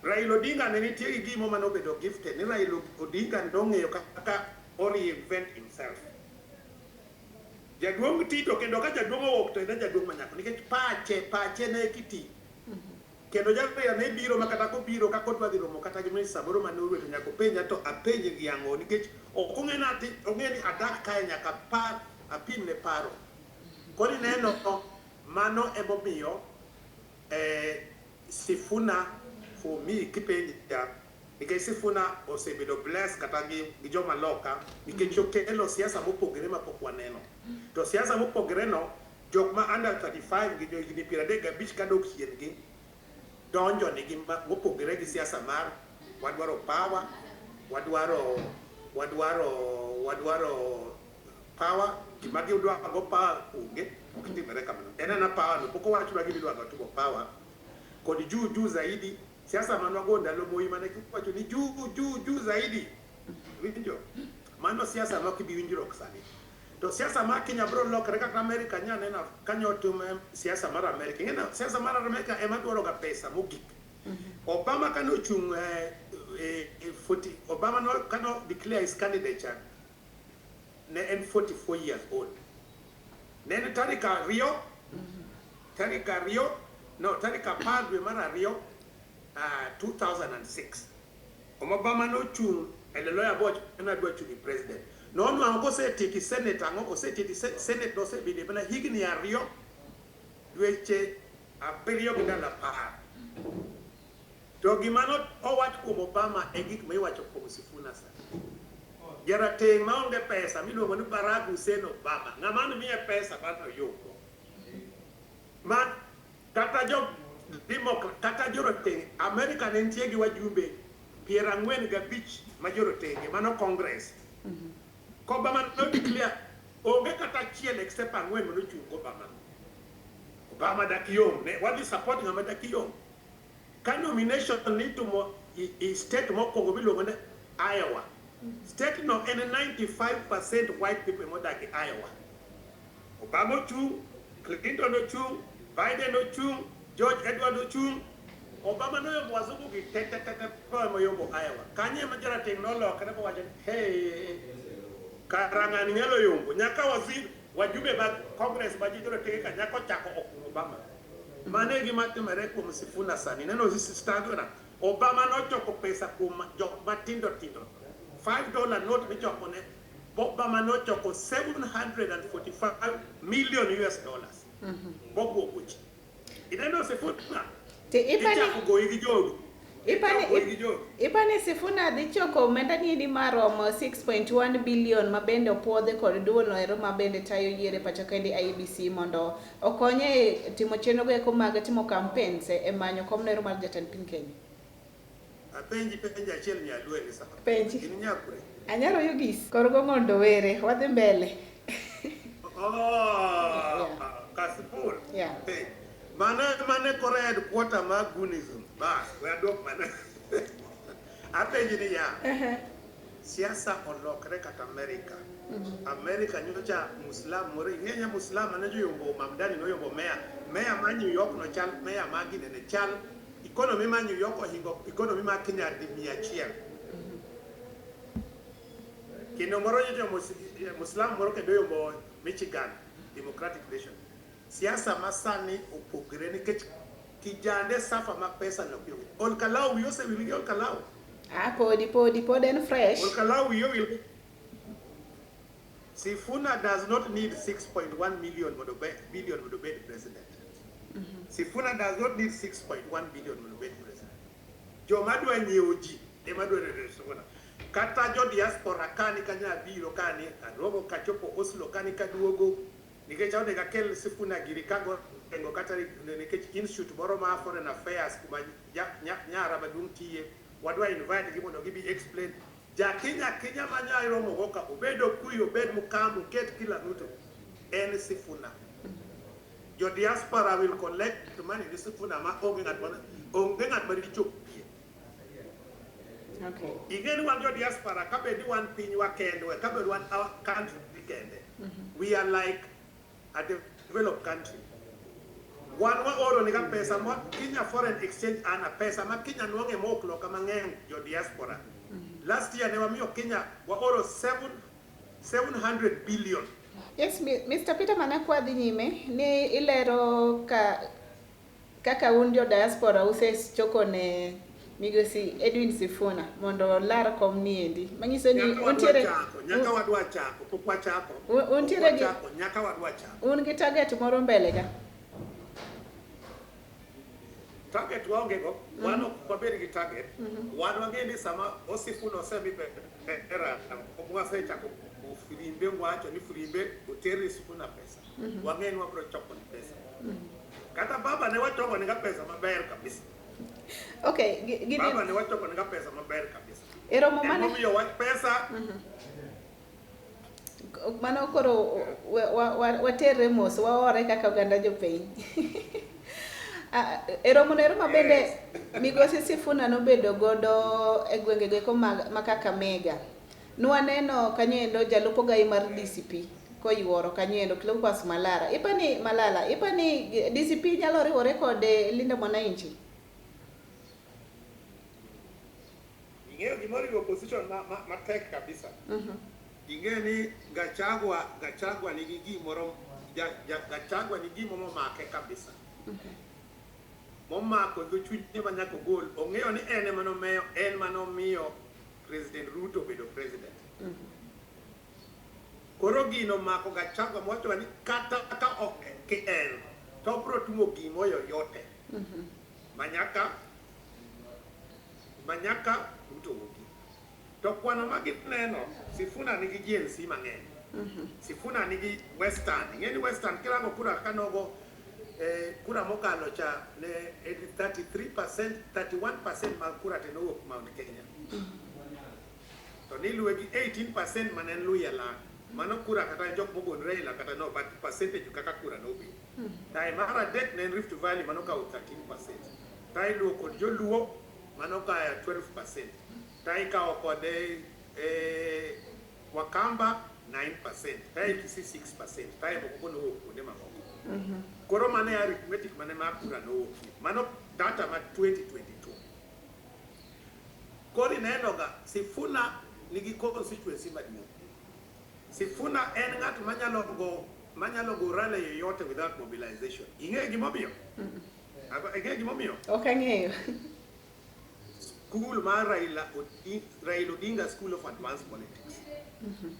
Raila Odinga ne nitie gi gimo mane obedo gifted ni Raila Odinga nong'eyo kaka o reinvent himself. Jaduong' ti to kendo ka jaduong' owuok to en jaduong' manyako nikech pache ne kiti. Kendo Raila ne biro ma kata kobiro kaka odwa dhi romo kata gi minister moro mane Norway to nyaka openja to apenje gi ang'o nikech ok ong'e ni ati ong'e ni adak kae nyaka par apim ne paro. Koro ineno mano emomiyo Sifuna for me kipenja nikech Sifuna osebedo blessed kata gi joma loka nikech okelo siasa mopogore mapok waneno. To siasa mopogore no jok ma under 35 gi johigni 35 kadok chien gi donjo nigi mopogore gi siasa mar wadwaro power, wadwaro power, gima gidwaro power onge, ok timore kamano. En ana power no pok owachnwa gima idwaro timo power kod juu juu zaidi. Siasa mane wago ndalo Moi mane kiwacho ni juu juu juu zaidi. Winjo? Mano siasa ma ok ibi winjruok sani. To siasa mar Kenya biro lokore kaka Amerika nya neno kanyo timo siasa mar Amerika. Ing'e siasa mar Amerika ema dwaro ga pesa mogik. Obama kane ochung' 40, Obama no kano declare his candidature ne en 44 years old. Ne en tarik 2, tarik 2, no tarik 10 dwe mar 2, 2006. Obama nochung' e Leloya Boch ne adwa chung' e president. Nonwang'o kosetieki senate ang'o osetieki senate nosebedo mana higni 2 dweche 7 gi ndalo 10. To gima no owach kuom Obama e gik ma iwacho kuom Sifuna sani. Jarateng' maonge pesa miluongo ni Barack Hussein Obama, ng'ama nomiye pesa mano oyombo. Ma kata jo Democrat, kata jorotenge, Amerika ne nitie gi wajumbe 45 ma jorotenge, mano Congress. Obama no declare onge kata achiel except 4 manochung' Obama. Obama dak yom, ne wadhi support ng'ama dak yom. Ka nomination nitimo i state mokwongo miluongo ni Iowa. State no en 95% white people modak e Iowa. Obama ochung', Clinton ochung', Biden ochung', George Edward ochung'. Obama noyombo wazungu gi te te te te moyombo Iowa. Kanyo ema jarateng' nolokre mowacho ni hey, kara ng'ani nyalo yombo. Nyaka wazir wajumbe mag Congress ma jorotenge ka nyaka ochako okumo Obama. Mano e gima timore kuom Sifuna sani. Neno stagona. Obama nochoko pesa kuom jok matindo tindo. $5 note michoko ne Obama nochoko 745 million US dollars. Bobuogo ji. Ineno Sifuna? Ti ipani Ichako goyi gi jogu. ipani Ichako goyi gi jogu. ipani Sifuna dhi choko omenda ni ni maromo 6.1 billion ma bende opuodhi kod duol noero ma bende tayo yiero e pacho kaendi IEBC mondo okonye e timo chenro go eko mag timo campaigns e manyo kom noero mar jatend piny Kenya. Apenji penjo achiel nyaluo Elisa. Penji. In nyakure. Anyalo yugis korgo mondo were wadhi mbele. Oh, Kasipul. Yeah. Hey. Mano mane koro headquarter mar Gunism. Bas, we aduok mana. Apenji ni ya. Siasa olokre kata Amerika. Amerika nyocha Muslim moro ing'enya Muslim mane joyombo Mamdani noyombo meya. Meya ma New York no chal meya ma ginene chal economy ma New York ohingo economy ma Kenya di 100. Kendo moro nyocha Muslim moro kendo oyombo Michigan Democratic Nation. Siasa masani opogre nikech kijande safa ma pesa no ok onge. Ol Kalou wiye osewil gi Ol Kalou. Ah, podi podi pod en fresh. Ol Kalou wiye owil. Sifuna does not need 6.1 million mondo obed billion mondo obed president. Sifuna does not need 6.1 billion mondo obed president. Joma dwa nyiewo ji ema dwa bedo Sifuna. Kata jo diaspora kani kanya biro kani aduogo kachopo Oslo kani kaduogo nikech onego akel Sifuna giri kago engo kata nikech institute moro ma foreign affairs kuma nyara maduong' tiye wadwa invite gi mondo gibi explain ja Kenya Kenya ma nya romo go ka obed Okuyu obed Mukamu ket kila mtu en Sifuna. Jo diaspora will collect money ni Sifuna ma onge ng'at ma onge ng'at ma dichopie. Okay. Ing'e ni wan jo diaspora ka bed ni wan pinywa kendwa ka bed wan our country kende we are like a developed country. Wan waoro niga pesa ma Kenya foreign exchange ana pesa ma Kenya nwang'e mok loka mang'eny jo diaspora. Last year ne wamiyo Kenya waoro 700 billion. Yes, Mr. Peter mana kwa dhi nyime ni ilero ka kaka un jo diaspora usechoko ne migosi Edwin Sifuna mondo olar kom niendi. Manyiso ni Nyaka wadwa untiere chako, nyaka wadwa chako, pok wachako. Untiere Pok gi wachako, nyaka wadwa chako. un gi target moro mbele ka. Target waonge go, wan ok wabed gi target. Wan wang'e ni sama Osifuna osemi bendera, mwasechako firimbe wacho ni firimbe oter ni Sifuna pesa. Wang'e ni wabiro choko ni pesa. Kata baba ne wachoko nega pesa maber kabisa. Okay, gini Baba ne wachoko nega pesa maber kabisa. e romo mane Emomiyo wach pesa mano koro waterre mos waore kaka oganda jopiny. E romo no ero ma bende migosi Sifuna nobedo godo e gwenge goeko ma Kakamega. Nwaneno kanyo endo jalup ogai mar DCP koyuoro kanyo endo Cleopas Malala. Ipani Malala, ipani DCP nyalo riwore kod Linda Mwananchi? Ing'eyo gimoro opposition matek kabisa. Ing'e ni Gachagua nigi gimoro Gachagua nigi gimo momake kabisa. Momako dho chunye ma nyaka ogol. Ong'eyo ni en ema nomiyo, en manomiyo President Ruto obedo president. Koro gino mako Gachagua mowacho ni kata ka ok ki en to obiro timo gimo yoyote manyaka Ruto wuogi. To kwano ma gineno, Sifuna nigi Gen Z mang'eny. Sifuna nigi Western. Ing'e ni Western kirango kura kaka nogo kura mokalo cha ne 33%, 31% mag kura te nowuok Mount Kenya. To niluwe gi 18% mane en Luhya Land. Mano kura kata jok mogol Raila kata no, but percentage kaka kura nobet. Tae mar adek ne en Rift Valley mano kawo 13%. Tae iluwo kod joluo mano kawo 12%. Tae ikawo kod Wakamba 9%, kae Kisii 6%, kae moko nowuok kuonde mamoko. Koro mano e arithmetic mane ma kura nowuokie. Mano data ma 2022. Koro ineno ga Sifuna nigi constituency maduong'. Sifuna en ng'at manyalo go rally yoyote without mobilization. Ing'eyo gimomiyo? Ing'eyo gimomiyo? Ok ang'eyo. School mar Raila Odinga School of Advanced Politics.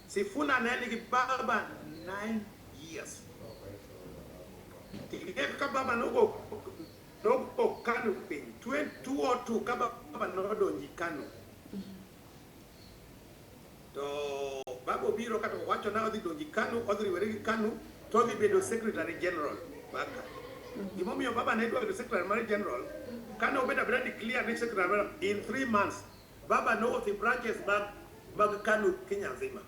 Sifuna ne nigi baba 9 years. Ting'e kaka baba nogo KANU piny 2002 ka baba nodonji KANU. To baba obiro kata owacho na odhi donji KANU, odhi riwore gi KANU, to odhi bedo secretary general mar KANU. Gimomiyo baba ne dwa bedo secretary mar general, kane obedo abeda declare ni secretary mar in 3 months, baba nowuotho e branches mag KANU Kenya nzima.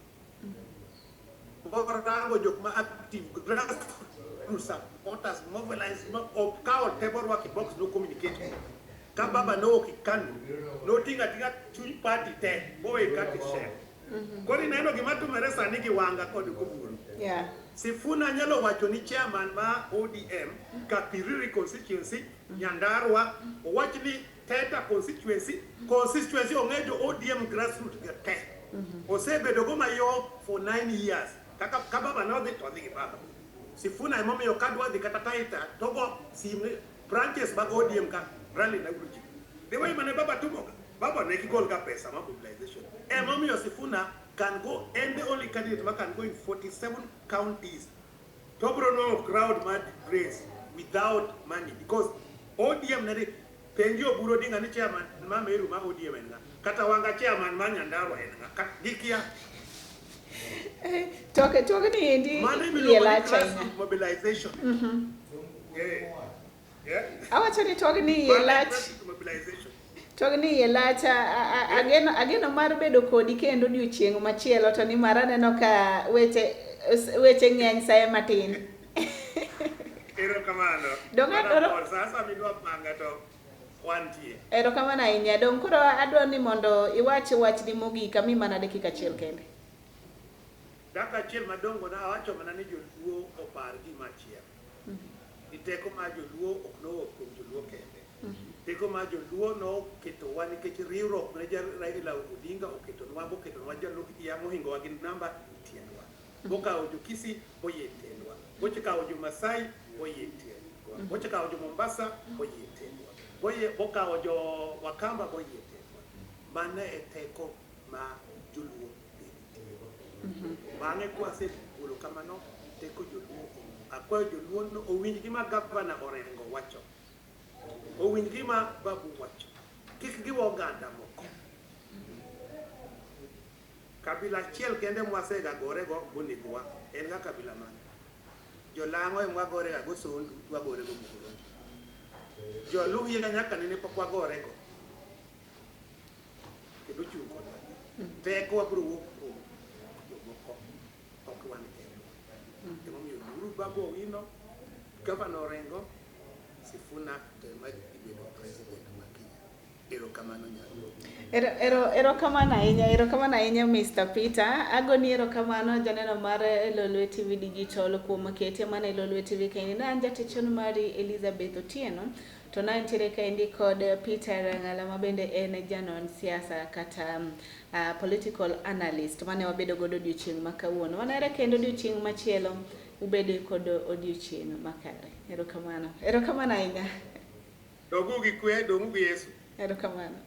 Orango jok ma active grassroots supporters mobilize ma okawo te borwako e box no communicate. Ka baba nowuok e KANU, noting'o ating'a chuny party te mowe kati share. Koro ineno gima timore sani gi Wanga kod Oburu. Sifuna nyalo wacho ni chairman ma ODM Kapiriri constituency, Nyandarua, owach ni Teta constituency, constituency ong'e jo ODM grassroots ga te. Osebedo go mayo for 9 years. Kaka ka baba nodhi to odhi gi baba. Sifuna emomiyo kadwa dhi kata Taita to go sim ni branches mag ODM ka rally na ji. The way mane baba timoga, baba ne gigol ga pesa ma mobilization. Emomiyo Sifuna can go, en the only candidate ma can go in 47 counties to obro nwang'o crowd mar race without money because ODM ne penji Oburu Odinga ni chairman ma Meru ma ODM en ng'a, kata Wanga chairman ma Nyandarua en ng'a, gikia. Tok ni endi Mano iye imiluongo ni lach ahinya. grassroots mobilization. Yeah. Awacho ni twag ni iye Mano e lach. grassroots mobilization. Twag ni iye lach ageno mar bedo kodi kendo odiochieng' machielo to nimar aneno ka weche ng'eny saye matin. Erokamano. Dong' Mana mor, sa asaya midwa panga to wantie. Erokamano ahinya. Dong' koro adwa ni mondo iwach wachni mogik ami mana dakika achiel kende. Dakika achiel madongo na awacho mana ni joluo opar gima achiel. Ni teko mar joluo ok nowuok kuom joluo kende. Teko mar joluo noketowa nikech riwruok mane Raila Odinga oketonwa moketonwa joluo mohingowa gi namba e tiendwa. Bokawo jo Kisii boyie e tiendwa. Bokawo jo Masai boyie e tiendwa. Bokawo jo Mombasa boyie e tiendwa. Bokawo jo Wakamba boyie e tiendwa. Mano e teko ma joluo nigi. Bang'e kwasegolo kamano, teko joluo akwayo joluo no owinj gima gavana Orengo wacho. Owinj gima Babu wacho. Kik giwe oganda moko. Kabila achiel kende mwasega gorego bonegowa en ga kabila mane? Jolang'o ema wagorega go Sondu, wagorego Muhoroni. Joluhya nyaka nene pok wagorego. Kendo chung' kodwa. Teko wabiro wuok kuom jomoko, ok wan kendwa. Emomiyo luoro Babu Owino, Gavana Orengo, Sifuna to ema dhi bedo president ma Kenya. Erokamano nyalo. Erokamano ahinya, erokamano ahinya, Mr. Peter. Agoni erokamano janeno mar Lolwe TV Digital kuom kete mana e Lolwe TV kaendi. Ne an jatechon mari Elizabeth Otieno to nantiere kaendi kod Peter Rang'ala ma bende en janon siasa kata political analyst mane wabedo godo odiochieng' ma kawuono. Wanere kendo odiochieng' machielo, ubedo kod odiochieng' makare. Erokamano. Erokamano ahinya. Dogu gi kwe, dong'u gi Yesu. Erokamano.